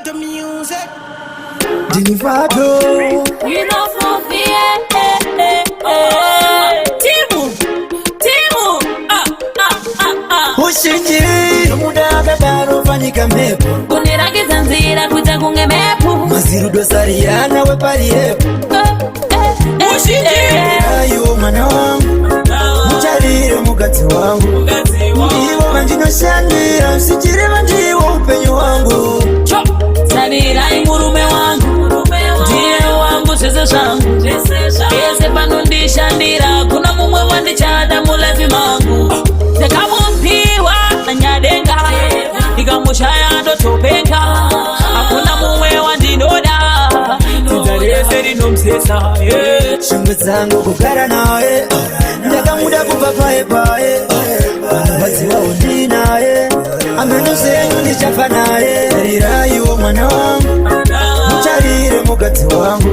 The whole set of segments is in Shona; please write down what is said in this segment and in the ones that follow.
Ghetto music. Ndinifado. Inofofie, eh, eh, eh. Timu, timu, ah, ah, ah, ah. Ushinji nomuda akadaro fanika mhepo. Kundirakidza nzira kuita kunge mepu. Mazirudo sariyana wepariyepo. Eh, eh, eh, eh. Aiwo mwana wangu, mucharire mukadzi wangu, ndivo vandinoshandira, sichireva ndiwo upenyu wangu. Cho, tarirai murume wangu, ndiye wangu zvese zvangu, pese panondishandira kuna mumwe wandichada mulife mangu. Ndakamupiwa nyadenga, ndikamushaya ndotopenga, hakuna mumwe wandinoda, dzinza rese rinomuzesa, yeah. Shungu dzangu kugara naye, ndakamuda kubva paye paye, vadziwawo ndinaye, ameno zenyu ndichafa naye. Tariraiwo mwana wangu, mutarire mukadzi wangu,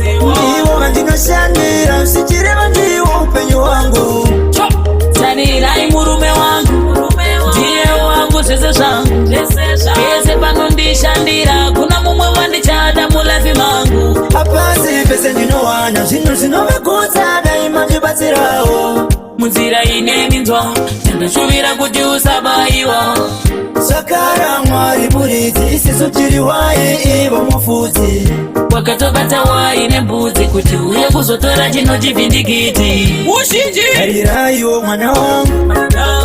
ndivo vandinoshandira, sichireva ndiwo upenyu wangu. Cho, tarirai murume wangu, ndiye wangu zvese zvangu, pese panondishandira kuna mumwe wandichada mulife mangu. Hapasi pese ndinowana zvinhu zvinovagutsa, dai mandibatsirawo. Munzira ine minzwa, chandashuvira kuti usabayiwa. Zvakara Mwari muridzi, isisu tiri wai, ivo mufudzi. Wakatobata wai nembudzi kuti uye kuzotora chino chivhindikiti. Ushinji. Tariraiwo mwana wangu,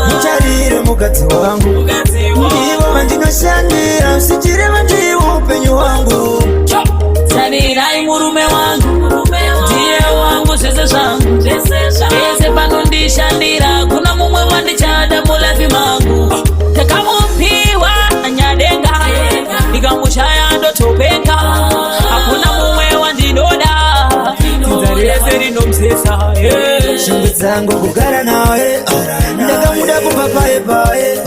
mutarire mukadzi wangu, ndivo vandinoshandira, sichireva ndiwo upenyu wangu. Cho, tarirai murume wangu, ndiye wangu zvese zvangu, pese panondishandira kuna mumwe wandichada mulife mangu. Ndakamupiwa nyadenga, ndikamushaya ndotopenga, hakuna mumwe wandinoda, dzinza rese rinomuzesa, yeah. Shungu dzangu kugara naye, ndakamuda kubva paye paye,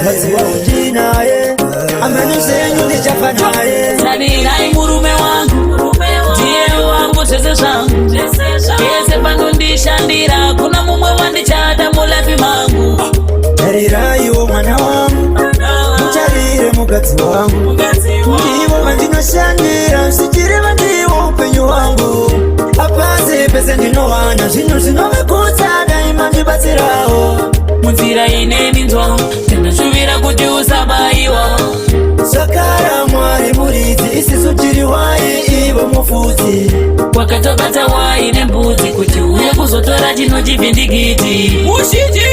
vadziwawo ndinaye, ameno zenyu ndichafa naye. Tarirai murume wangu, ndiye wangu zvese zvangu, pese panondishandira kuna mumwe wandichada mulife mangu. Tariraiwo mwana wangu, mutarire mukadzi wangu, ndivo vandinoshandira, sichireva ndiwo upenyu wangu. Hapasi pese ndinowana zvinhu zvinovagutsa, dai mandibatsirawo. Munzira ine minzwa, chandashuvira kuti usabayiwa. Zvakara Mwari muridzi, isisu tiri wai, ivo mufudzi. Wakatobata wai nembudzi kuti uye kuzotora chino chivhindikiti. Ushinji.